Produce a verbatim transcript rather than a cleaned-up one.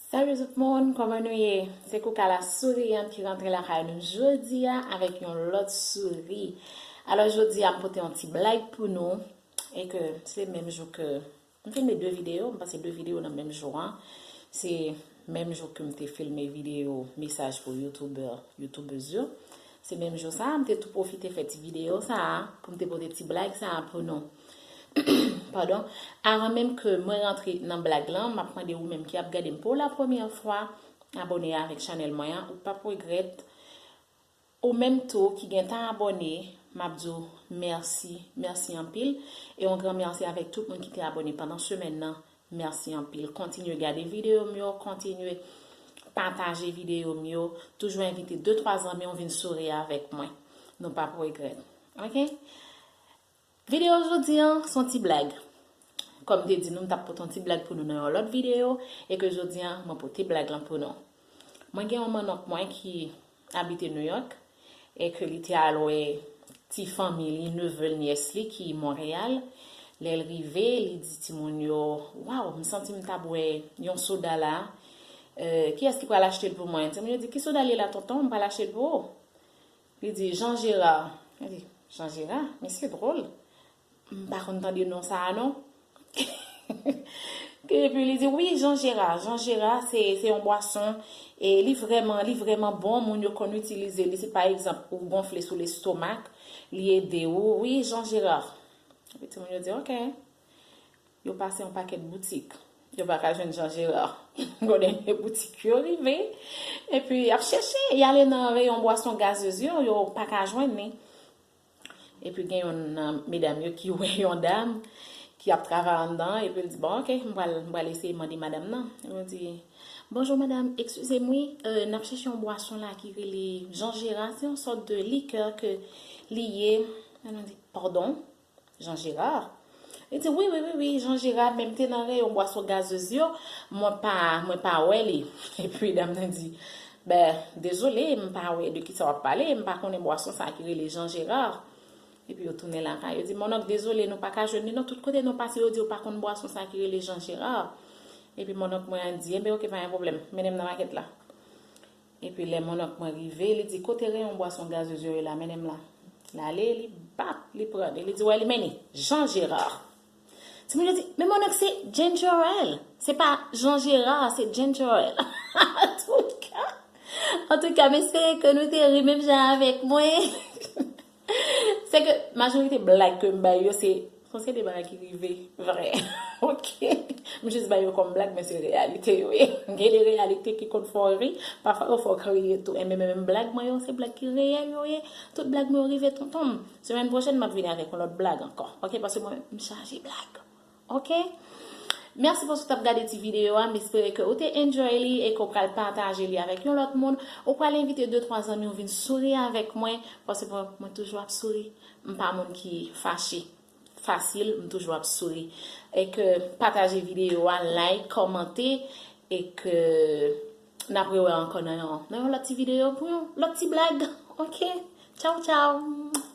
Salut tout moun, kòman nou ye? Se Koukala souriante ki rantre lakay nou jodi a avèk yon lòt souri. Alò jodi a m pote yon ti blag pou nou e ke se menm jou ke m filme de videyo, m panse de videyo nan menm jou an. Se menm jou ke m te filme videyo mesaj pou youtubè, youtubèz yo. Se menm jou sa a, m te tou pwofite fè ti videyo sa a pou m te pote ti blag sa a pou nou. Padon. Avan menm ke mwen rantre nan blag lan, m ap mande ou menm ki ap gade m pou la premyè fwa, abòne avèk chanèl mwen an, ou p ap regrèt. Ou menm tou ki gentan abòne, m ap di w mèsi, mèsi anpil. E yon gran mèsi avèk tout moun ki te abòne pandan semèn nan. Mèsi anpil. Kontinye gade videyo m yo, kontinye pataje videyo m yo. Toujou envite de twa zanmi w vin souri avèk mwen. Nou p ap regrèt. Oke? Videyo jodi an se yon ti blag. Kòm m te di nou, m t ap pote yon ti blag pou nou nan yon lòt videyo, e ke jodi an, mwen pote blag lan pou nou. Mwen gen yon mannonk mwen ki abite New York, e ke li te al wè ti fanmi li, neve l, nyès li ki Monreyal. Lè l rive, li di timoun yo, waw, m santi m ta bwè yon soda la. Euh, kiyès ki pral achte l pou mwen? Timoun yo di, ki soda li la, tonton? M pral achte l pou ou. Li di, Jean Gérard. Li di, Jean Gérard? Men se dwòl. M pa konn tande non sa a, non. Epi li di, wi, Jean Gérard. Jean Gérard, se, se yon bwason. E li vrèman, li vrèman bon. Moun yo konn itilize li. Si pa egzanp, ou gonfle sou lestomak, li ede ou. Wi, Jean Gérard. Epi timoun yo di, ok. Yo pase yon pakèt boutik. Yo pa ka jwenn Jean Gérard. Konnen boutik yo rive. Epi y ap chèche, y ale nan reyon bwason gazez yo, yo pa ka jwenn li. Epi gen youn nan medam yo ki wè yon dam ki ap travay anndan, epi l di, bon, ok, m pral, m pral eseye mande madanm nan. Yo di, bonjou madanm, eskize m wi, euh, n ap chèche yon bwason la ki rele Jean Gérard, se yon sòt de likè ke li ye. Madanm di, padon? Jean Gérard? Li di, wi, wi, wi, wi, Jean Gérard, men m te nan reyon bwason gazez yo, mwen pa, mwen pa wè li. Epi dam nan di, ben, dezole, m pa wè de kisa w ap pale, m pa konnen bwason sa ki rele Jean Gérard. Epi yo tounen lakay, yo di, mononk, dezole, nou pa ka jwenn li, non, tout kote nou pase, yo di, yo pa konn bwason sa ki rele Jean Gérard. Epi mononk mwen an di, enben, ok, pa gen pwoblèm, mennen m nan makèt la. Epi lè mononk mwen rive, li di, kote reyon bwason gazez yo ye la, mennen m la. L ale, li bap, li pran li, li di, wè li men li, Jean Gérard. Timoun yo di, men mononk se ginger ale, se pa Jean Gérard, se ginger ale. Antouka, antouka, m espere ke nou te ri menm jan avèk mwen. Se ke majorite blag ke m bay yo, se, se de bagay ki rive vre. Ok? M jis bay yo kòm blag, men se reyalite yo ye. Gen de reyalite ki konn fè w ri, pafwa yo fè w kriye tou. Enben, men, men blag mwen yo, se blag ki reyèl yo ye. Tout blag mwen yo rive tonton m. Semèn pwochèn, m ap vini avèk yon lòt blag ankò. Ok? Paske mwen, m chaje blag. Ok? Mèsi paske w t ap gade ti videyo a. M espere ke ou te enjoy li e ke w pral pataje li avèk yon lòt moun. Ou pral envite de twa zanmi w vin souri avèk mwen. Paske mwen, mwen toujou ap souri. M pa moun ki fache fasil, m toujou ap souri. E ke pataje videyo a, like, kòmante, e ke n ap rewè ankò nan yon, nan yon lòt ti videyo pou yon lòt ti blag. Ok? Tchaw, tchaw!